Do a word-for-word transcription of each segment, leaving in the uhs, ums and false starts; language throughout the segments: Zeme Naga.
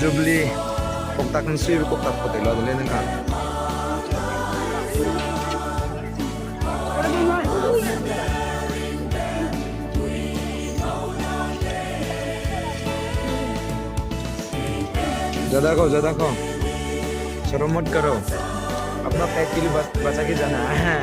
Jubilee koktak ’nsuibe koktak kau tei la de lei nang ka. ज़्यादा खाओ, ज़्यादा खाओ। शर्म मत करो। अपना पेट के लिए बच-, बचा के जाना है।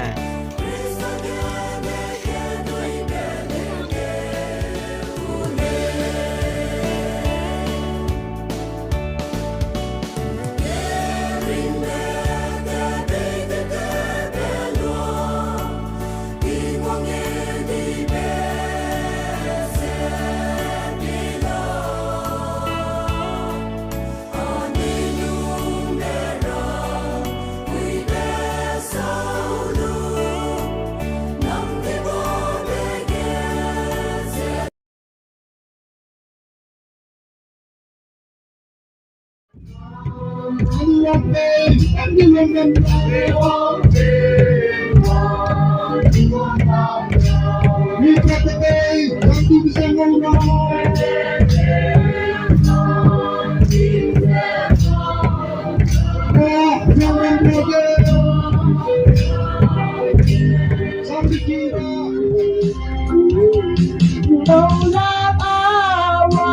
Lola awa,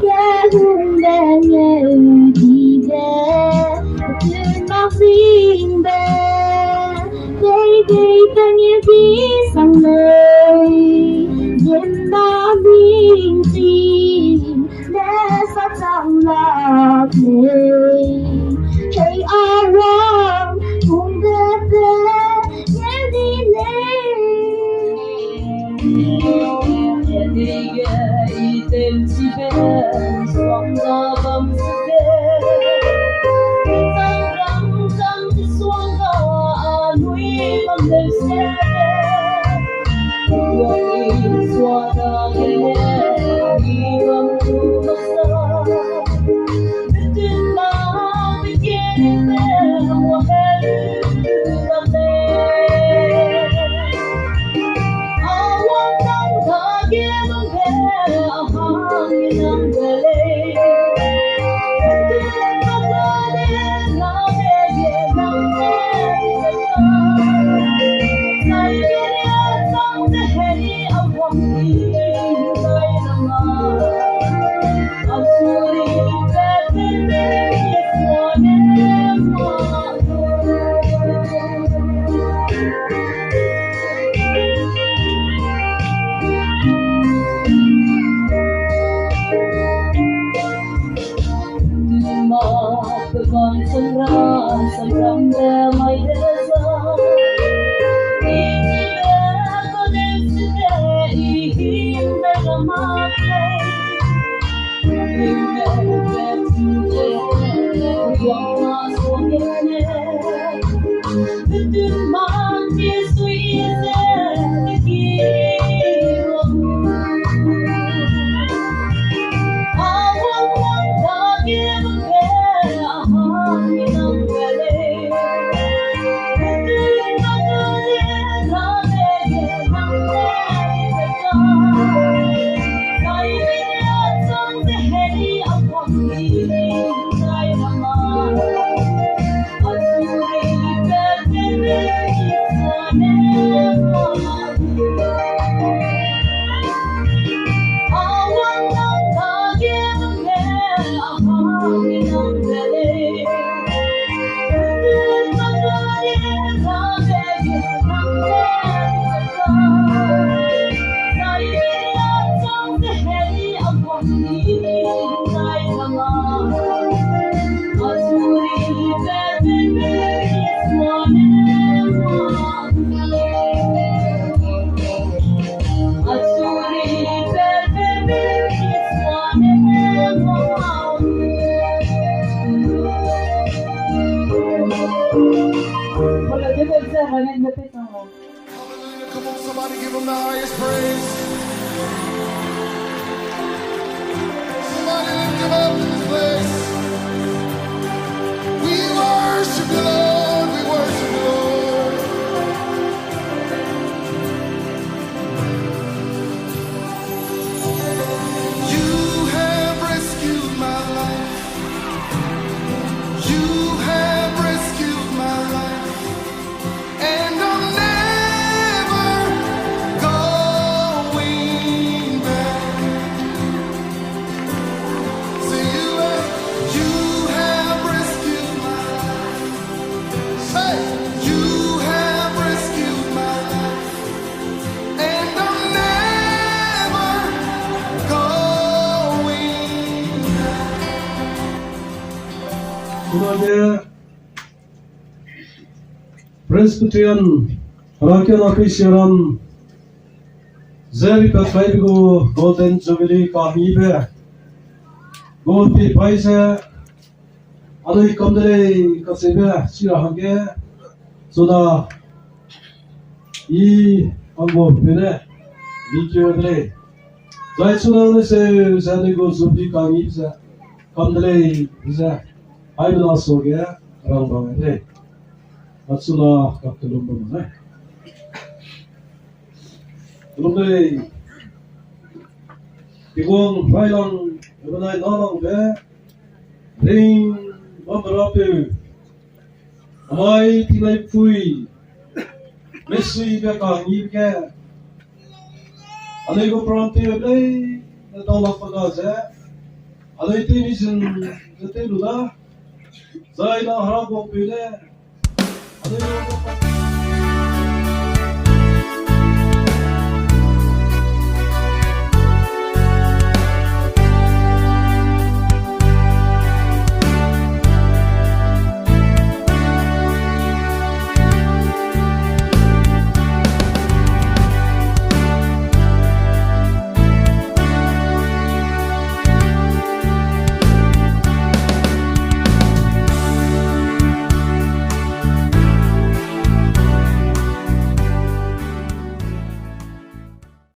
ke hung de ngeu di de, tu ma sing de, dei dei tang ye di sang lei, yen na ming di. Ne sa chang lak lei, hei a wang hung de te, ye di lei. Ye di ge i tem chi be, suang da bam se de. Sang rang sang suang da a nui bam de se. Hallelujah. Come on, somebody give him the highest praise. Somebody lift him up in this place. We worship you, Lord. We worship you, Lord. You have rescued my life. Chunage Presbyterian Herakiana Christian ram ze ripat kaibe gu Golden Jubilee kahibe gu pi pai ze anui kam de lei kacheube chi ra hangge, chuna i angguapeu ne, mi keu de lei. Zai chuna ne se, ze anui gu Jubilee kahibe ze kam de lei ze, aimena suage rang bam de lei. Achuna kak kelum bam ne. Kelum de lei. Tingwang railang, benai nalangbe, ring bambe Rapeu, amai tingnai pui, mesuibe kahibe ge, anui gu program tewbe lei, ne daulakbe ga ze, anui tewmi zun ze tew lu da, zai na Hera guangpeu ne, anui gu